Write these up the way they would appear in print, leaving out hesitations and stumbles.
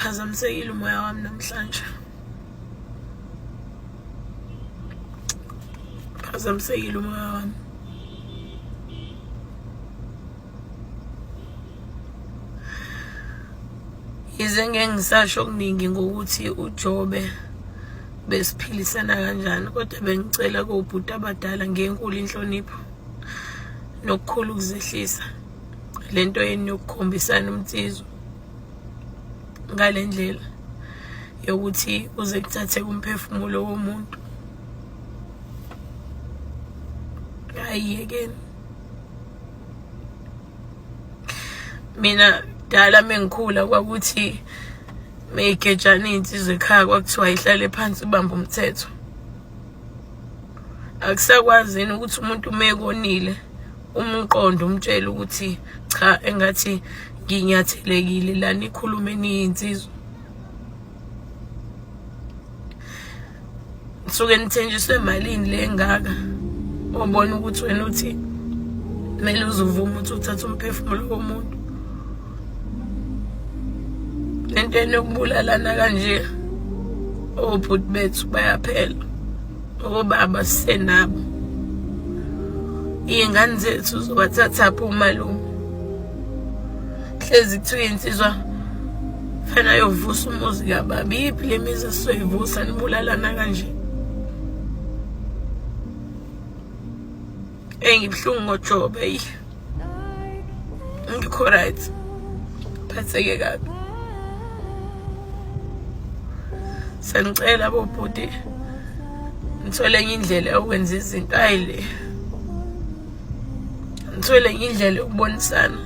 Phazamisekile umoya wami namhlanje. Phazamisekile umoya wami. Yize ngeke ngisasho okuningi ngokuthi uJobe besiphilisana kanjani kodwa bengicela kobhuti abadala ngenkulu inhlonipho nokukhulu ukuzehlisa lento yenu yokukhombisana umnsizwa ngale ndlela yokuthi kuze kuthatheke umphefumulo womuntu. Hayi yekeni. Mina kudala mengikhula kwakuthi meyigejana iy'nsizwa ekhaya kwakuthiwa ihlale phansi ibambe umthetho. Akusakwazi yini ukuthi umuntu uma ekonile umqonde umtshele ukuthi cha engathi nginyathelekile la nikhulume niyinsizwa. Nisuke nithenjiswe malini le ngaka obona ukuthi wena uthi kumele uzuvume ukuthi uthathe umphefumulo womuntu. Lento enokubulalana kanje obhuti bethu bayaphela obaba sisenabo. Iy'ngane zethu uzobathathaphi omalume? Hlezi kuthiwa insizwa fanele ayovusa umuzi kababa. Iyiphi le mizi esizoyivusa nibulalana kanje? Eyi ngibuhlungu ngoJobe eyi. Angikho right. Phatheke kabi. Sengicela bobhuti ngithole enye indlela yokwenza izinto ayi le. Ngithole enye indlela yokubonisana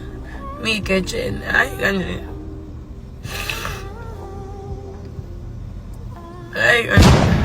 niyigejene hayi kanje. Hayi kanje.